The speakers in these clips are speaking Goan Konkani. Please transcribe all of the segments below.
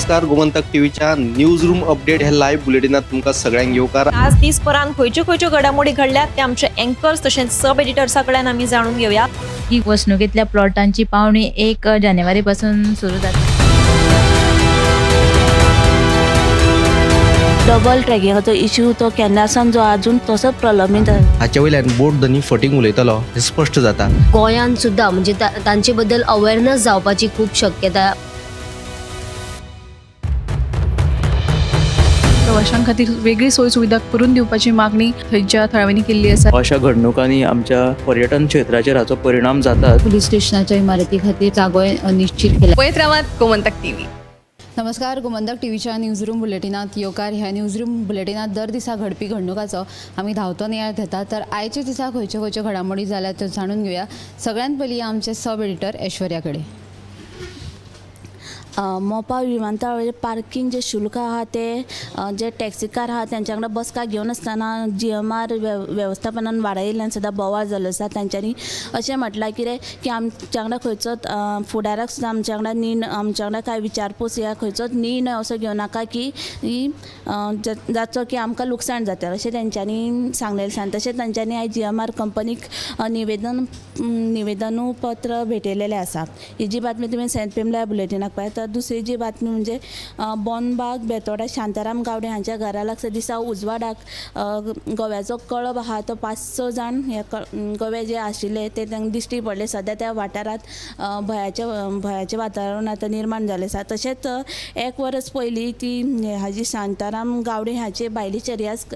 नमस्कार, गोमंतक टीव्हीच्या न्यूज रूम अपडेट हे लाईव्ह बुलेटिनात तुमकां सगळ्यांक येवकार। आज दिसभरान खंयच्यो खंयच्यो घडामोडी घडल्यात ते आमचे अँकर्स तशेंच सब एडिटर्सा कडल्यान आमी जाणून घेवया। ही वसणुकेंतल्या प्लॉटांची पावणी 1 जानेवारी पासून सुरू जाता। डबल ट्रॅकिंगाचो इश्यू तो केन्नासान जो अजून तसोच प्रलंबीत। हाचे वयल्यान बोट धनी फटींग उलयतलो हें स्पश्ट जाता। गोंयांत सुद्दां म्हणजे तांचे बद्दल अवेअरनेस जावपाची खूब शक्यता। प्रवाशां खातीर वेगळी सोय सुविधा करून दिवपाची मागणी थंयच्या थळाव्यांनी केल्ली आसा। अशा घडणुकांनी आमच्या पर्यटन क्षेत्राचेर हाचो परिणाम जाता। पुलीस स्टेशनाच्या इमारती खातीर जागो निश्चित केला। पळयत रावात गोमंतक टीव्ही। नमस्कार, गोमंतक टीव्हीच्या न्यूज रूम बुलेटिनात येवकार। ह्या न्यूज रूम बुलेटिनात दर दिसा घडपी घडणुकाचो आमी धांवतो नियाळ घेतात। तर आयच्या दिसा खंयच्यो खंयच्यो घडामोडी जाल्यात त्यो जाणून घेवया। सगळ्यांत पयलीं आमचे सब एडिटर ऐश्वर्या कडेन। मोपा विमानतळावयलें पार्किंग जे शुल्क आहा ते जे टॅक्सीकार आहा तेंच्या वांगडा बसका घेवनासतना GMR वेवस्थापनान वाडयिल्ल्यान सुद्दां बोवाळ जाल्लो आसा। तेंच्यांनी अशें म्हटलां कितें की आमच्या वांगडा खंयचोच फुडाराक सुद्दां आमच्या वांगडा निर्णय आमच्या वांगडा कांय विचारपूस या खंयचोच निर्णय असो घेवनाका की जाचो की आमकां लुकसाण जाता अशें तेंच्यांनी सांगलेलें आसा। तशेंच तेंच्यांनी आयज GMR कंपनीक निवेदनू पत्र भेटयलेलें आसा। ही जी बातमी तुमी 7 PM live बुलेटिनाक पळयात। तर दुसरी जी बातमी म्हणजे बोनबाग बेतोडा शांताराम गावडे हांच्या घरा लागसार दिसा उजवाडाक गव्याचो कळप आहा तो 5-6 जाण हे गवे जे आशिल्ले ते तांकां दिश्टी पडले। सद्या त्या वाठारांत भंयाचें वातावरण आतां निर्माण जालें आसा। तशेंच 1 वर्स पयलीं ती हाजी शांताराम गावडे हाचे बायलेचेर ह्याच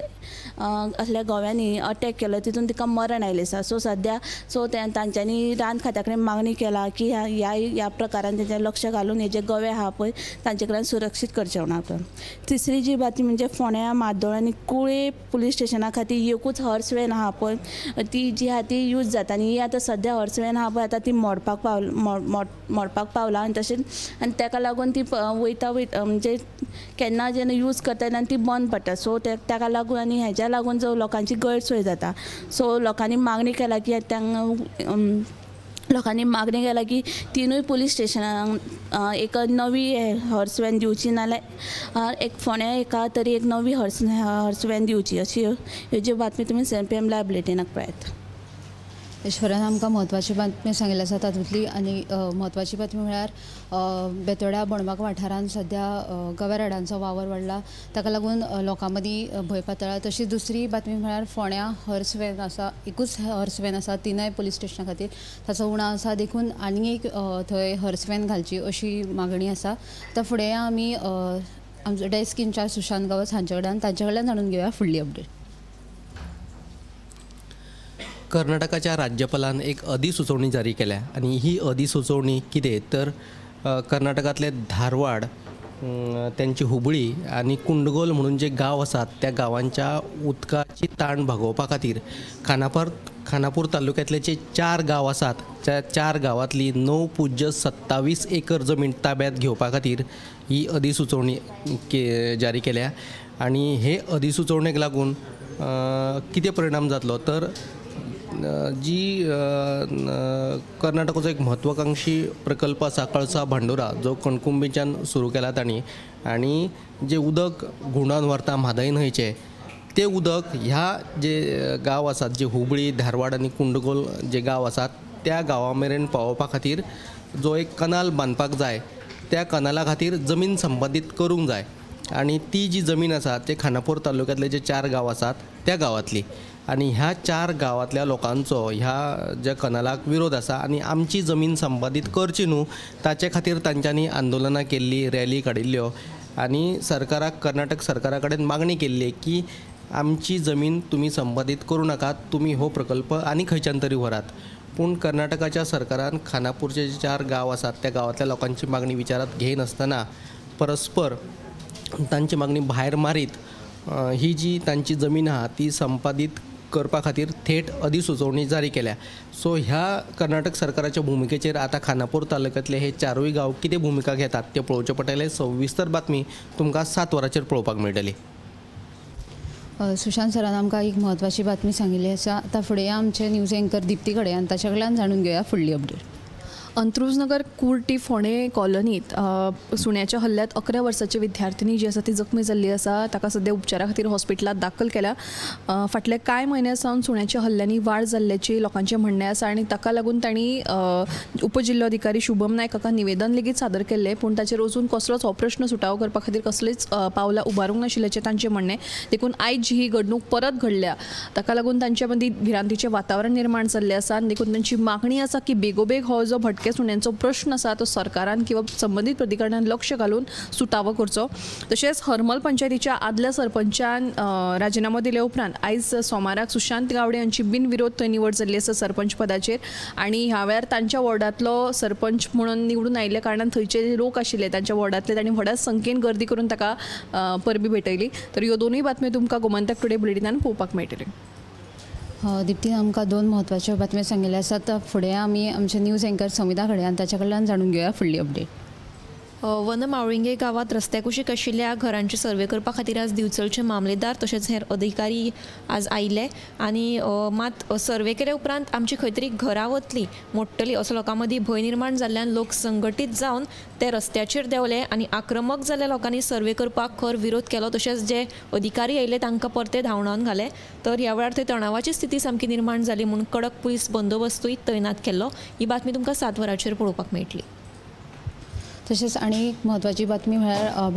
असल्या गव्यांनी अटॅक केलो, तितून तिका मरण आयलें आसा। सो सद्या सो तांच्यांनी रान खात्या कडेन मागणी केला की ह्या ह्या प्रकारान तेंचें लक्ष घालून हे जे गवे आहा पळय तांचे कडेन सुरक्षीत करचें म्हणून आपण। तिसरी जी बातमी म्हणजे फोंड्या मादोळ आनी कुळे पुलीस स्टेशना खातीर एकूच हर्स व्हॅन आहा पळय ती जी आहा ती यूज जाता आनी ही आतां सद्या हर्स व्हॅन आहा पळय आतां ती मोडपाक पावला आनी तशेंच आनी ताका लागून ती वयता वयता म्हणजे केन्ना जेन्ना यूज करता तेन्ना ती बंद पडटा। सो ताका लागून आनी हेज्या लागून जो लोकांची गैरसोय जाता। सो लोकांनी मागणी केला की तांकां लोकांनी मागणी केला की 3 पुलीस स्टेशनांक एक नवी हॉर्स व्हॅन दिवची, नाल्यार एक फोंड्या एका तरी एक नवी हॉर्स व्हॅन दिवची अशी ह्यो ज्यो बातमी तुमी 7 PM live बुलेटिनाक पळयात। ऐश्वर्यान आमकां म्हत्वाची बातमी सांगिल्ली आसा। तातूंतली आनी म्हत्वाची बातमी म्हळ्यार बेतोड्या बोणबाग वाठारांत सद्या गव्या रेड्यांचो वावर वाडला, ताका लागून लोकां मदीं भंय पातळ्ळा। तशीच दुसरी बातमी म्हळ्यार फोंड्या हर्स व्हॅन आसा, एकूच हर्स व्हॅन आसा 3 पुलीस स्टेशना खातीर ताचो उणाव आसा, देखून आनी एक थंय हर्स व्हॅन घालची अशी मागणी आसा। आतां फुडें आमी आमचो डेस्क इन्चार्ज सुशांत गांवस हांचे कडल्यान तांचे कडल्यान जाणून घेवया फुडली अपडेट। कर्नाटकाच्या राज्यपालान एक अधिसुचोवणी जारी केल्या आनी ही अधिसुचोवणी कितें तर कर्नाटकांतले धारवाड, त्यांची हुबळी आनी कुंडगोल म्हणून जे गांव आसात त्या गांवांच्या उदकाची ताण भागोवपा खातीर खानापूर तालुक्यांतले जे 4 गांव आसात त्या 4 गांवांतली 9.27 एकर जमीन ताब्यात घेवपा खातीर ही अधिसुचोवणी जारी केल्या। आनी हे अधिसुचोवणेक लागून कितें परिणाम जातलो तर जी कर्नाटकाचो एक म्हत्वाकांक्षी प्रकल्प आसा कळसा भांडुरा जो कणकुंबीच्यान सुरू केला तांणी, आनी जे उदक घुंवडावन व्हरता म्हादय न्हंयचें तें उदक ह्या जे गांव आसात जे हुबळी, धारवाड आनी कुंडगोल जे गांव आसात त्या गांवा मेरेन पावोवपा खातीर जो एक कनाल बांदपाक जाय त्या कनाला खातीर जमीन संपादीत करूंक जाय आनी ती जी जमीन आसा ते खानापूर तालुक्यांतले जे 4 गांव आसात त्या गांवांतली, आनी ह्या 4 गांवांतल्या लोकांचो ह्या ज्या कनालाक विरोध आसा आनी आमची जमीन संपादीत करची न्हू ताचे खातीर तांच्यांनी आंदोलनां केल्ली, रॅली काडिल्ल्यो आनी सरकाराक, कर्नाटक सरकारा कडेन मागणी केल्ली की आमची जमीन तुमी संपादीत करूं नाकात, तुमी हो प्रकल्प आनी खंयच्यान तरी व्हरात। पूण कर्नाटकाच्या सरकारान खानापूरचे जे 4 गांव आसात त्या गांवांतल्या लोकांची मागणी विचारात घेयनासतना परस्पर तांची मागणी भायर मारीत ही जी तांची जमीन आहा ती संपादीत करपा खातीर थेट अधिसुचोवणी जारी केल्या। सो ह्या कर्नाटक सरकाराच्या भुमिकेचेर आतां खानापूर तालुक्यांतले हे 4 गांव कितें भुमिका घेतात तें पळोवचें पडटलें। सविस्तर बातमी तुमकां 7 वरांचेर पळोवपाक मेळटली। सुशांत सरान आमकां एक म्हत्वाची बातमी सांगिल्ली आसा। आतां फुडें आमचे न्यूज एंकर दिप्ती कडेन आनी ताच्या कडल्यान जाणून घेवया फुडली अपडेट। अंत्रुजनगर कुर्टी फोंडे कॉलनीत सुण्याच्या हल्ल्यात 11 वर्साची विद्यार्थिनी जी आसा ती जखमी जाल्ली आसा. ताका सद्या उपचारा खातीर हॉस्पिटलांत दाखल केल्या. फाटले कांय म्हयन्या सावन सुण्याच्या हल्ल्यांनी वाड जाल्ल्याची लोकांचें म्हणणें आसा आनी ताका लागून तांणी उपजिल्लोधिकारी शुभम नायक हाका निवेदन लेगीत सादर केल्लें, पूण ताचेर अजून कसलोच हो प्रश्न सुटावो करपा खातीर कसलीच पावलां उबारूंक नाशिल्ल्याचें तांचें म्हणणें. देखून आयज ही घडणूक परत घडल्या ताका लागून तांचे मदीं भिरांतीचें वातावरण निर्माण जाल्लें आसा आनी देखून तांची मागणी आसा की बेगोबेग हो जो भटके सुण्यांचो प्रश्न आसा तो सरकारान किंवा संबंदीत प्राधिकरणान लक्ष घालून सुटावो करचो. तशेंच हरमल पंचायतीच्या आदल्या सरपंचान राजिनामो दिल्या उपरांत आयज सोमाराक सुशांत गावडे यांची बिनविरोध थंय निवड जाल्ली आसा सरपंच पदाचेर आनी ह्या वेळार तांच्या वॉर्डांतलो सरपंच म्हणून निवडून आयिल्ल्या कारणान थंयचे लोक आशिल्ले तांच्या वॉर्डांतले तांणी व्हडा संख्येन गर्दी करून ताका परबी भेटयली. तर ह्यो दोनूय बातम्यो तुमकां गोमंतक टुडे बुलेटिनान पळोवपाक मेळटल्यो. दीप्तीन आमकां दोन म्हत्वाच्यो बातम्यो सांगिल्ल्यो आसात. फुडें आमी आमचे न्यूज एंकर समिता खडे आनी ताच्या कडल्यान जाणून घेवया फुडली अपडेट. वन मावळिंगे गांवांत रस्त्या कुशीक आशिल्ल्या घरांची सर्वे करपा खातीर आज दिवचलचे मामलेदार तशेंच हेर अधिकारी आज आयिल्ले आनी मात सर्वे केल्या उपरांत आमची खंय तरी घरां वतली मोडटली असो लोकां मदीं भंय निर्माण जाल्ल्यान लोक संघटीत जावन ते रस्त्याचेर देंवले आनी आक्रमक जाल्ल्या लोकांनी सर्वे करपाक खर विरोध केलो. तशेंच जे अधिकारी आयिल्ले तांकां परते धांवडावन घाले. तर ह्या वेळार थंय तणावाची स्थिती सामकी निर्माण जाली म्हूण कडक पुलीस बंदोबस्तूय तैनात केल्लो. ही बातमी तुमकां 7 वरांचेर पळोवपाक मेळटली. तशेंच आनी एक म्हत्वाची बातमी म्हळ्यार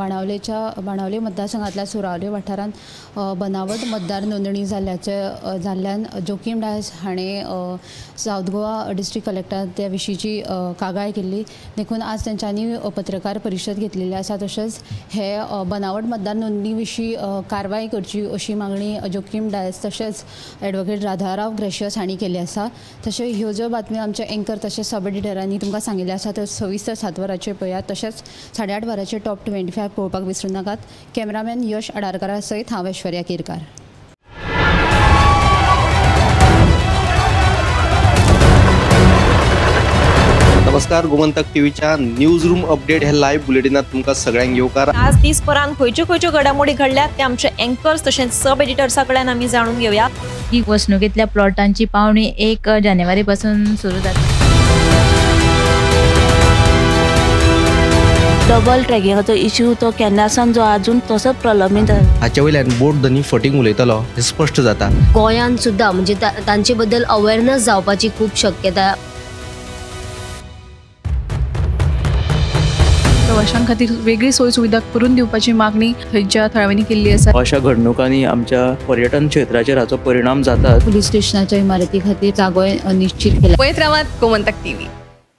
बाणावले मतदारसंघांतल्या सुरावले वाठारांत बनावट मतदार नोंदणी जाल्ल्यान जोकीम डायस हाणें सावथ गोवा डिस्ट्रिक्ट कलेक्टरान त्या विशींची कागाळ केल्ली. देखून आज तेंच्यांनी पत्रकार परिशद घेतलेली आसा. तशेंच हे बनावट मतदार नोंदणी विशीं कारवाय करची अशी मागणी जोकीम डायस तशेंच एडवोकेट राधाराव ग्रेशियस हांणी केल्ली आसा. तशें ह्यो ज्यो बातम्यो आमच्या एंकर तशेंच सब एडिटरांनी तुमकां सांगिल्ल्यो आसा त्यो सविस्तर 7 वरांचेर पळयात. तशेंच 8:30 वरांचेर टॉप 25 पळोवपाक विसरूं नाकात. कॅमेरामॅन यश आडारकरा सयत हांव ऐश्वर्या केरकार. नमस्कार, गोमंतक टीव्हीच्या न्यूज रूम अपडेट हे लाईव्ह बुलेटिनात तुमकां सगळ्यांक येवकार. आज दीसभरांत खंयच्यो खंयच्यो घडामोडी घडल्यात ते आमचे एंकर्स तशेंच सब एडिटर्सा कडल्यान आमी जाणून घेवया. ही वसणुकेंतल्या प्लॉटांची पावणी 1 जानेवारी पासून सुरू जाता. डबल ट्रॅकिंगाचो इश्यू तो केन्नासान जो अजून तसोच प्रलंबीत. हाचे वयल्यान बोट धनी फटींग उलयतलो हें स्पश्ट जाता. गोंयांत सुद्दां म्हणजे तांचे बद्दल अवेअरनेस जावपाची खूब शक्यता. प्रवाशां खातीर वेगळी सोय सुविधा करून दिवपाची मागणी थंयच्या थळाव्यांनी केल्ली आसा. अशा घडणुकांनी आमच्या पर्यटन क्षेत्राचेर हाचो परिणाम जाता. पुलीस स्टेशनाच्या इमारती खातीर जागो निश्चित केला. पळयत रावात गोमंतक टीव्ही.